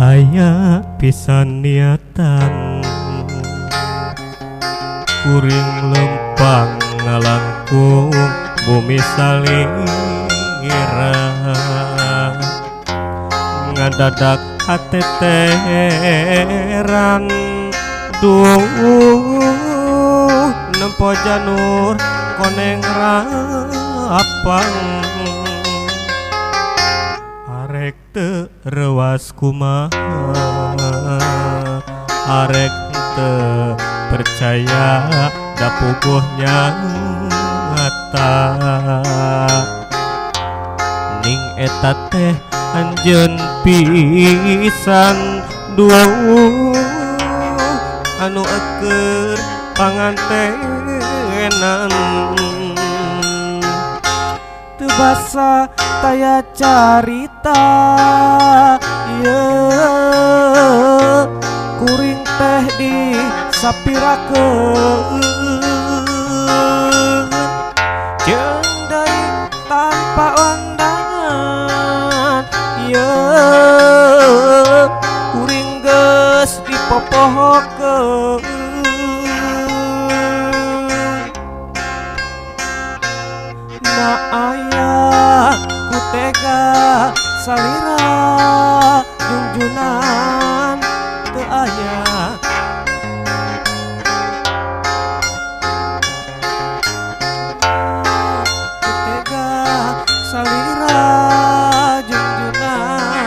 Aya pisan niatan kuring lempang ngalangkung bumi salira ngadadak hate teran duh nempo janur koneng rapang arek teu reuas kumaha arek teu percaya da puguh nyata ning eta teh anjeun pisan duh anu eukeur pangantenan teu basa taya carita ieu kuring teh disapirakeun jeung deui tanpa undangan ieu kuring geus dipopohokeun na aya ku tega salira jungjunan teu aya ku tega salira jungjunan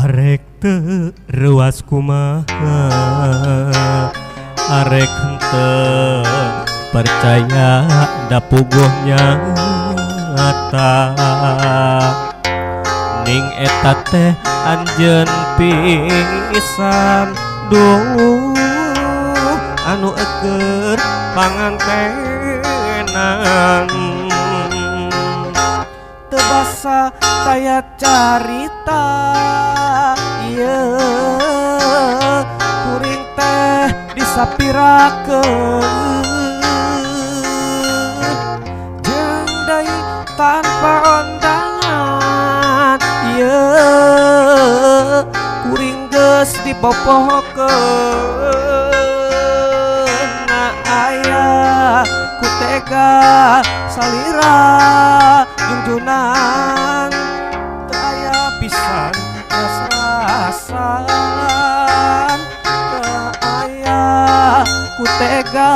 arek teu reuas kumaha arek henteu percaya da puguh nyata ning eta teh anjeun pisan duh anu eukeur pangantenan teu basa taya carita ieu kuring teh disapirakeun jeung deui tanpa undangan ieu kuring geus dipopohokeun na aya ku tega salira jungjunan teu aya pisan ras-rasan teu aya ku tega